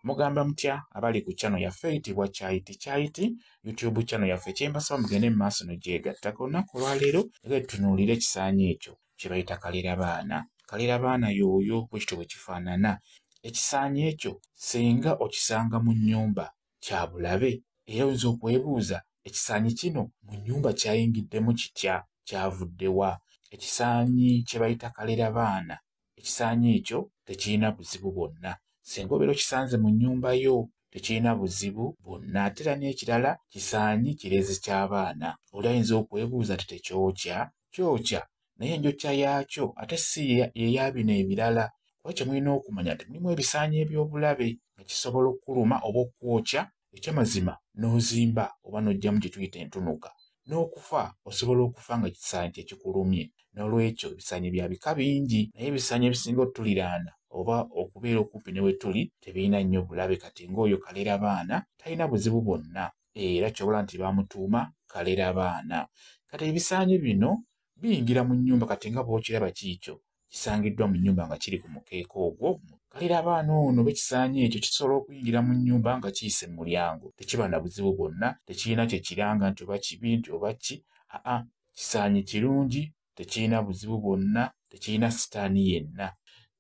Mugamba mutya abali ku channel yaffe eyitibwa Kyayiti Kyayiti, YouTube channel yaffe? Kyembasaba mugende mu maaso nogyegattako. Olunaku olwaleero njagala tutunuulire ekisaanyi ekyo kye bayita kalirabaana. Kalirabaana y'oyo bwe kityo bwe kifaanana. Ekisaanyi ekyo singa okisanga mu nnyumba kya bulabe, era oyinza okwebuuza ekisaanyi kino mu nnyumba kyayingiddemu kitya, kyavudde wa? Ekisaanyi kye bayita kalirabaana, ekisaanyi ekyo tekirina buzibu bwonna. Singa obeera okisanze mu nnyumba yo tekirina buzibu bwonna. Ate era n'ekirala, kisaanyi kirezi ky'abaana. Oli ayinza okwebuuza nti tekyokya? Kyokya, naye enjokya yaakyo ate si ye ya bino ebirala. Kuba kye mulina okumanya nti mulimu ebisaanyi eby'obulabe nga kisobola okkuluma oba okkwokya, ekyamazima n'ozimba oba n'oggyamu kye tuyita entunuka. N'okufa osobola okufa nga ekisaanyi kye kikulumye. Noolwekyo ebisaanyi bya bika bingi, naye ebisaanyi ebisinga otuliraana oba okubeera okumpi ne we tuli tebirina nnyo bulabe. Kati ng'oyo kalerabaana talina buzibu bwonna, era ky'obola nti baamutuuma kalerabaana. Kati ebisaanyi bino biyingira mu nnyumba, kati nga bw'okiraba kiikyo kisangiddwa mu nnyumba nga kiri ku mukeeka ogwo. Kalirabaana ono oba ekisaanyi ekyo kisobola okuyingira mu nnyumba nga kiyise mu mulyango, tekiba na buzibu bwonna, tekirina kye kiranga nti oba kibi nti oba ki. Aa, kisaanyi kirungi, tekirina buzibu bwonna, tekirina sitaani yenna.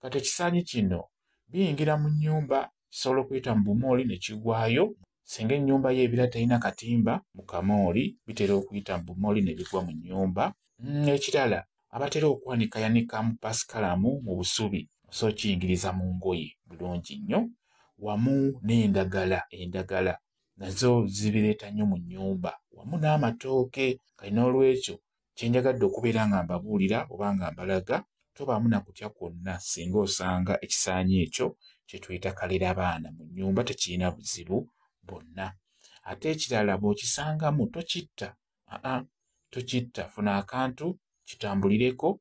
Kati ekisaanyi kino biyingira mu nnyumba, kisobola okuyita mu bumooli ne kigwayo. Singa ennyumba yo ebeera terina katimba mu kamooli, bitera okuyita mu bumooli ne bigwa mu nnyumba. Ekirala, abatera okwanikayanikamu paasikalamu mu busubi, osobola okiyingiriza mu ngoye bulungi nnyo, wamu n'endagala. Endagala nazo zibireeta nnyo mu nnyumba, wamu n'amatooke. Kale noolwekyo kye njagadde okubeera nga mbabuulira oba nga mbalaga, tobaamu na kutya kwonna singa osanga ekisaanyi ekyo kye tuyita kalirabaana mu nnyumba, tekirina buzibu bwonna. Ate ekirala, bw'okisangamu tokitta, aa, tokitta, funa akantu kitambulireko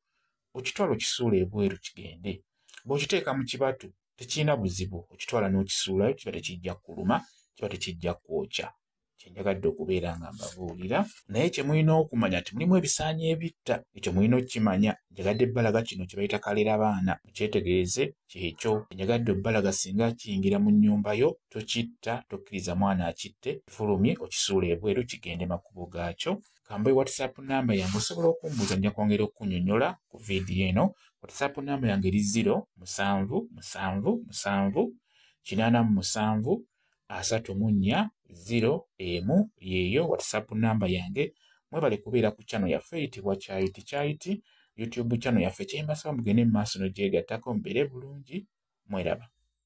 okitwala okisuula ebweru kigende. Bw'okiteeka mu kibatu tekirina buzibu, okitwala n'okisuulayo, kiba tekijja kkuluma, kiba tekijja kwokya. Kye njagadde okubeera nga mbabuulira. Naye kye mulina okumanya nti mulimu ebisaanyi ebitta, ekyo mulina okkimanya. Njagadde bbalaga kino kye bayita kalerabaana, mukyetegereze kyekyo. Njagadde obbalaga singa kiyingira mu nnyumba yo tokitta, tokkiriza mwana akitte, kifulumye okisuula ebweru kigende makubo gaakyo. Kambe WhatsApp namba yange, osobola okumbuuza, nja kwongera okukunnyonnyola ku vidiyo eno. WhatsApp namba yange eri 077 787 34 01, yeeyo WhatsApp namba yange. Mwebale kubeera ku channel yaffe eyitibwa Kyayiti Kyayiti, YouTube channel yaffe. Kyembasaba mugende mu maaso nogyegattako, mubeere bulungi, mweraba.